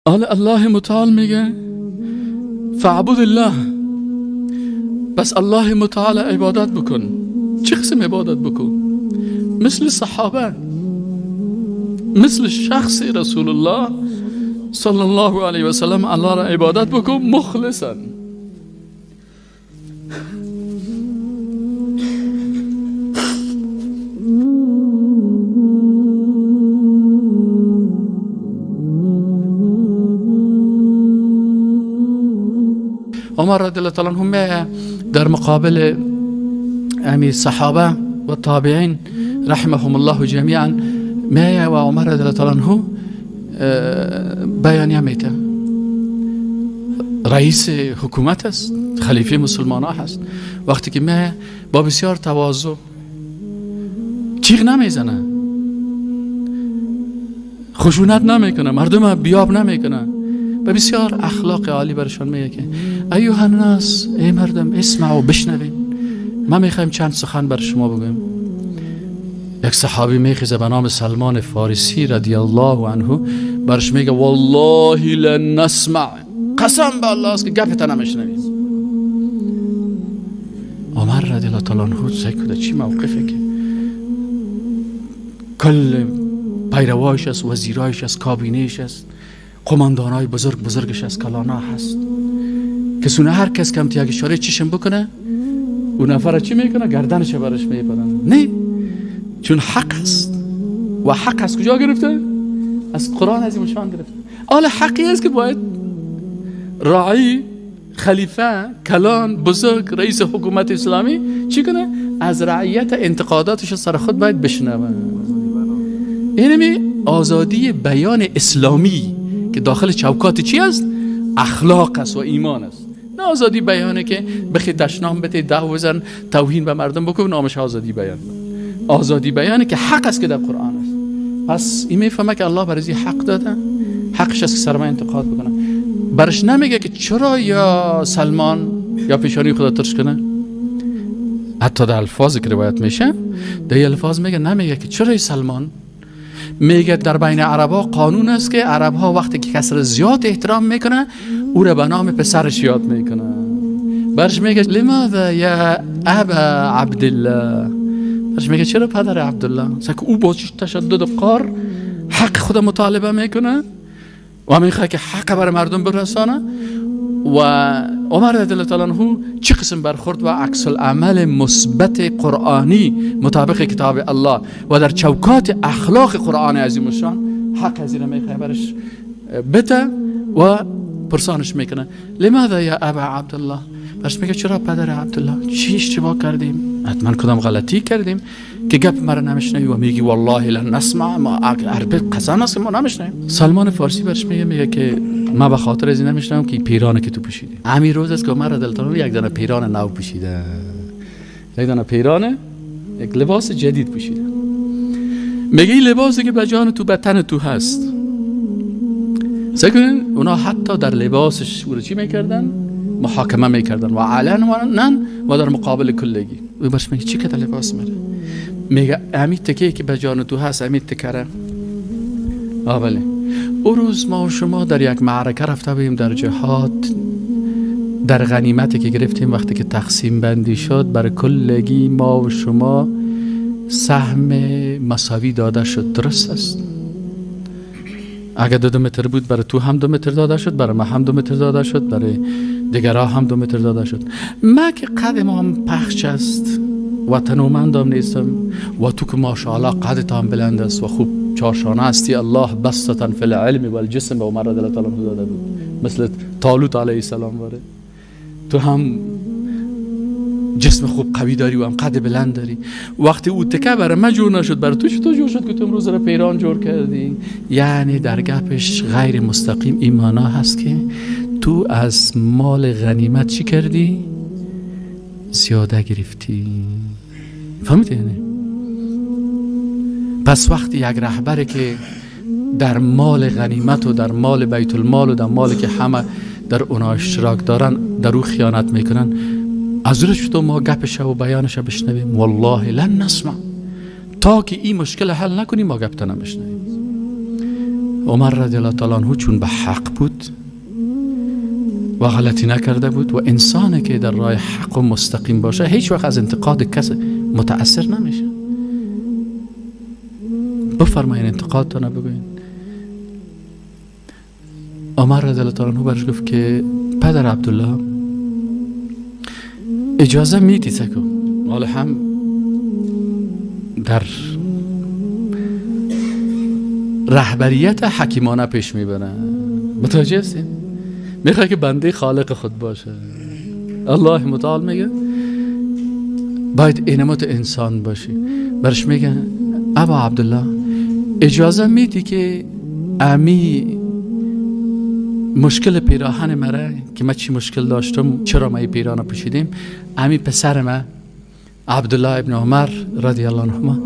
حالا الله متعال میگه فاعبد الله، بس الله متعال عبادت بکن. چه قسم عبادت بکن؟ مثل صحابه، مثل شخص رسول الله صلی الله علیه و سلم الله را عبادت بکن مخلصا. عمر رضی الله تعالی عنه در مقابل امیر صحابه و تابعین رحمهم الله جمیعا میه و عمر رضی الله تعالی عنه بیانیه میده. رئیس حکومت است، خلیفه مسلمان ها هست. وقتی که میه با بسیار تواضع چیغ نمیزنه، خشونت نمیکنه، مردم بیاب نمیکنه، و بسیار اخلاق عالی برشان میگه که ایها الناس، ای مردم، اسمعوا، بشنوین، ما میخوایم چند سخن بر شما بگویم. یک صحابی میخیزه به نام سلمان فارسی رضی الله عنه، برش میگه والله لن نسمع، قسم به الله است که گپت نمیشنویم. عمر رضی الله تعالی عنه سکوت، چی موقفه که کل پیروایش است، وزیرایش است، کابینهش است، قماندانای بزرگ بزرگش از کلانا هست، که سونه هر کس کم یک اشاره چشم بکنه اون نفر چی میکنه؟ گردنش برش میپرن. نه، چون حق است و حق از کجا گرفته؟ از قرآن عظیم شان گرفته. حالا حقی است که باید راعی، خلیفه، کلان، بزرگ، رئیس حکومت اسلامی چی کنه؟ از رعیت انتقاداتش سر خود باید بشنوه. اینمی آزادی بیان اسلامی که داخل چوکات چی است؟ اخلاق است و ایمان است. نه آزادی بیانه که بخی دشنام بده، دعو بزن، توهین به مردم بکن، نامش آزادی بیان. آزادی بیانه که حق است که در قرآن است. پس این میفهمه که الله برای حق داده، حقش است که سر ما انتقاد بکنه. برش نمیگه که چرا یا سلمان یا پیشانی خدا ترش کنه. حتی در الفاظی که روایت میشه، در الفاظ میگه، نمیگه که چرا سلمان، میگه در بین عربا قانون است که عربها وقتی که کس را زیاد احترام میکنه او را به نام پسرش یاد میکنه. برش میگه لماذا یا ابا عبدالله، برش میگه چرا پدر عبدالله؟ که او با تشدد و قار حق خود مطالبه میکنه و میخواد که حق بر مردم برسانه. و عمر رضی الله تعالی عنه چه قسم برخورد و عکس العمل مثبت قرآنی مطابق کتاب الله و در چوکات اخلاق قرآن عظیم الشان حق از این میخواد برش بده و پرسانش میکنه لماذا یا ابا عبدالله، برش میگه چرا پدر عبدالله، چی اشتباه کردیم؟ حتما کدام غلطی کردیم که گپ مرا نمیشنوی و میگی والله لن نسمع، ما عربی قسم است ما نمیشنویم. سلمان فارسی برش میگه که ما به خاطر از این نمیشنوم که پیرانه که تو پوشیدی. همین روز است که عمر رضی الله عنه یک دانه پیران نو پوشیده، یک دانه پیران، یک لباس جدید پوشیده. میگه این لباسی که به جان تو، به تن تو هست. سکنین اونا حتی در لباسش او رو چی میکردن؟ محاکمه میکردن و علنا و در مقابل کلگی. او برش میگه چی که در لباس میره؟ میگه همین تکیه که به جان تو هست، همین تکره. بله، او روز ما و شما در یک معرکه رفته بودیم در جهاد، در غنیمتی که گرفتیم وقتی که تقسیم بندی شد بر کلگی ما و شما سهم مساوی داده شد. درست است؟ اگر 2 متر بود برای تو هم 2 متر داده شد، برای ما هم 2 متر داده شد، برای دیگرها هم 2 متر داده شد. ما که قد ما هم پخش است و تنومندم نیستم و تو که ماشاءالله قدت هم بلند است و خوب چارشانه هستی، الله بسطا فی العلم والجسم به عمر رضی الله تعالی عنه داده بود، مثل طالوت علیه السلام باره. تو هم جسم خوب قوی داری و هم قد بلند داری. وقتی او تکه برای من جور نشد، برای تو چطور جور شد که تو امروز را پیران جور کردی؟ یعنی در گپش غیر مستقیم این معنا هست که تو از مال غنیمت چی کردی؟ زیاده گرفتی. فهمیدی؟ یعنی پس وقتی یک رهبر که در مال غنیمت و در مال بیت المال و در مال که همه در اونا اشتراک دارن در او خیانت میکنن، از اون چطور ما گپش و بیانش بشنویم؟ والله لن نسمع، تا که این مشکل حل نکنیم ما گپت نمیشنویم. عمر رضی الله تعالی عنه چون به حق بود و غلطی نکرده بود و انسانی که در راه حق و مستقیم باشه هیچ وقت از انتقاد کس متاثر نمیشه. بفرمایین انتقادتان بگوین. عمر رضی الله تعالی عنه برش گفت که پدر عبدالله اجازه میدی سکو، حالا هم در رهبریت حکیمانه پیش میبره، متوجه هستین؟ میخواد که بنده خالق خود باشه. الله متعال میگه باید اینمات انسان باشی. برش میگه ابا عبدالله اجازه میدی که امی مشکل پیراهن مره که من چی مشکل داشتم، چرا ما این پیراهن پوشیدیم، امی پسر من عبدالله ابن عمر رضی الله عنهما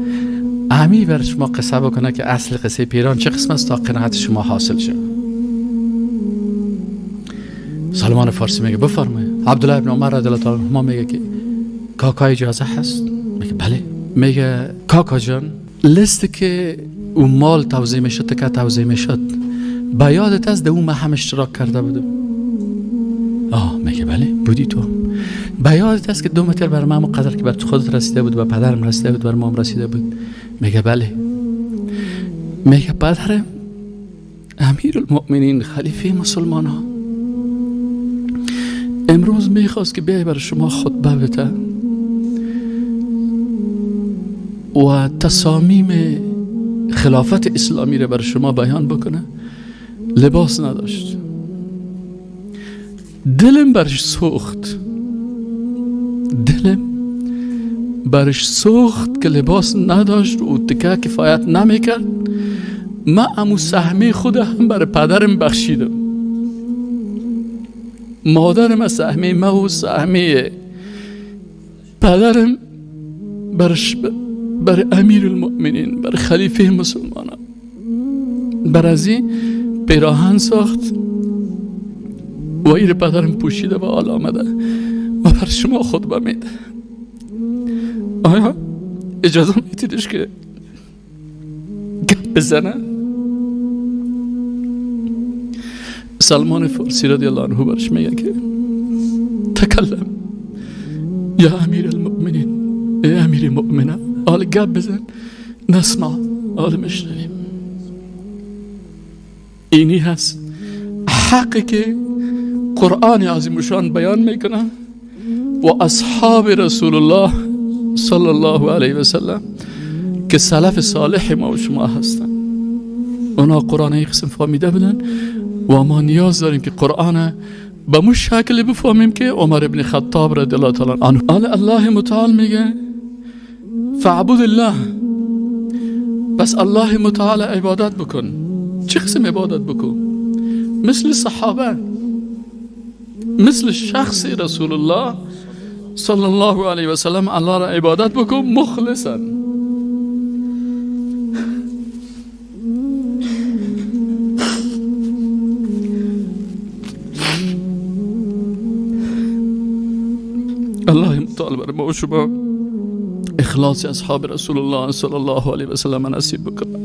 امی بر شما قصه بکنه که اصل قصه پیران چه قسم است تا قناعت شما حاصل شه. سلمان فارسی میگه بفرمایید. عبدالله ابن عمر رضی الله تعالی عنهما میگه که کاکا اجازه هست؟ میگه بله. میگه کاکا جان لیست که اون مال توزیع میشد که توزیع میشد به یادت از ده اون من هم اشتراک کرده بودم؟ میگه بله بودی تو. به یادت است که 2 متر بر من قدر که بر خودت رسیده بود و پدرم رسیده بود بر مام رسیده بود؟ میگه بله. میگه پدرم امیرالمؤمنین خلیفه مسلمان ها امروز میخواست که بیای بر شما خطبه بده و تصامیم خلافت اسلامی را بر شما بیان بکنه، لباس نداشت. دلم برش سوخت، دلم برش سوخت که لباس نداشت و تکه کفایت نمیکرد. من امو سهمی خود هم برای پدرم بخشیدم، مادرم سهمی ما و سهمی پدرم بر امیر المؤمنین، بر خلیفه مسلمانان، بر از این پیراهن ساخت و ایر پدرم پوشیده و حال آمده و بر شما خطبه میده. آیا اجازه میدیدش که گپ بزنه؟ سلمان فارسی رضی الله عنه برش میگه که تکلم یا امیر المؤمنین، ای امیر مؤمنان، حال گپ بزن، نسمع، حال مشنویم. اینی هست حقی که قرآن عظیم شان بیان میکنه و اصحاب رسول الله صلی الله علیه و سلم که سلف صالح ما و شما هستن، اونا قرآن یک قسم فهمیده بودن و ما نیاز داریم که قرآن به مو شکل بفهمیم که عمر ابن خطاب رضی الله تعالی عنه. الله متعال میگه فاعبد الله، بس الله متعال عبادت بکن. چه قسم عبادت بکن؟ مثل صحابه، مثل شخص رسول الله صلی الله علیه و سلم الله را عبادت بکن مخلصا. الله متعال بر ما و شما اخلاص اصحاب رسول الله صلی الله علیه و سلم نصیب بکنه.